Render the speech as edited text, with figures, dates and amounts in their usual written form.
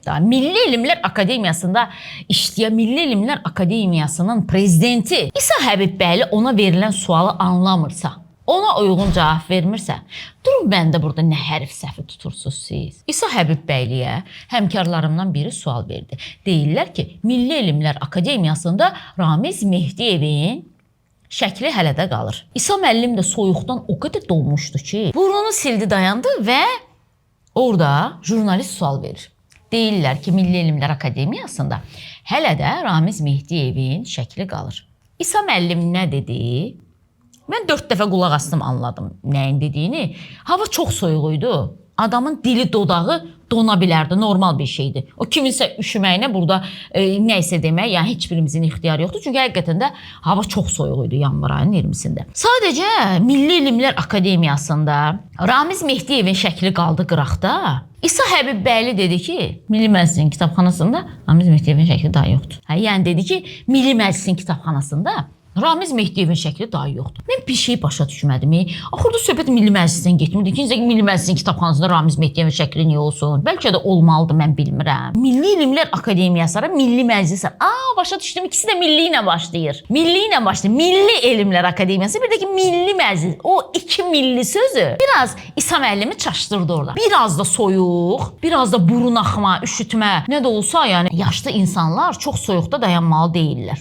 Da Milli Elmlər Akademiyasında işləyən Milli Elmlər Akademiyasının prezidenti İsa Həbibbəyli ona verilən sualı anlamırsa, ona uyğun cavab vermirsə, durun məndə burada nə hərf səhvi tutursunuz siz? İsa Həbibbəyliyə həmkarlarımdan biri sual verdi. Deyirlər ki, Milli Elmlər Akademiyasında Ramiz Mehdiyevin şəkli hələ də qalır. İsa müəllim də soyuqdan o qədər donmuşdu ki, burnunu sildi, dayandı və orada jurnalist sual verir. Deyirlər ki, Milli Elmlər Akademiyasında hələ də Ramiz Mehdiyevin şəkli qalır. İsa müəllim nə dedi? Mən 4 dəfə qulaq asdım, anladım nəyin dediyini. Hava çox soyuq idi. Adamın dili, dodağı dona bilərdi, normal bir şeydir. O kiminsə üşüməyinə burada nə isə demək, yəni heç birimizin ixtiyarı yoxdur. Çünki həqiqətən də hava çox soyuq idi yanvar ayının 20-sində. Sadəcə Milli Elmlər Akademiyasında Ramiz Mehdiyevin şəkli qaldı qıraqda. İsa Həbibbəyli dedi ki, Milli Məclisin kitabxanasında Ramiz Mehdiyevin şəkli daha yoxdur. Hə, yəni dedi ki, Milli Məclisin kitabxanasında Ramiz Mehdiyevin şəkli daha yoxdur. Mən bir şey başa düşmədim. Axırda söhbət Milli Məclisdən getmirdi. İkinci Milli Məclisin kitabxanasında Ramiz Mehdiyevin şəkli niyə olsun? Bəlkə də olmalıdır, mən bilmirəm. Milli Elmlər Akademiyası, ara, Milli Məclis. Aa, başa düşdüm. İkisi də milli ilə başlayır. Milli ilə başlayır. Milli Elmlər Akademiyası, bir də ki Milli Məclis. O iki milli sözü biraz İsa müəllimi çaşdırdı orada. Biraz da soyuq, biraz da burun axma, üşütmə, nə də olsa yəni yaşlı insanlar çox soyuqda dayanmalı deyillər.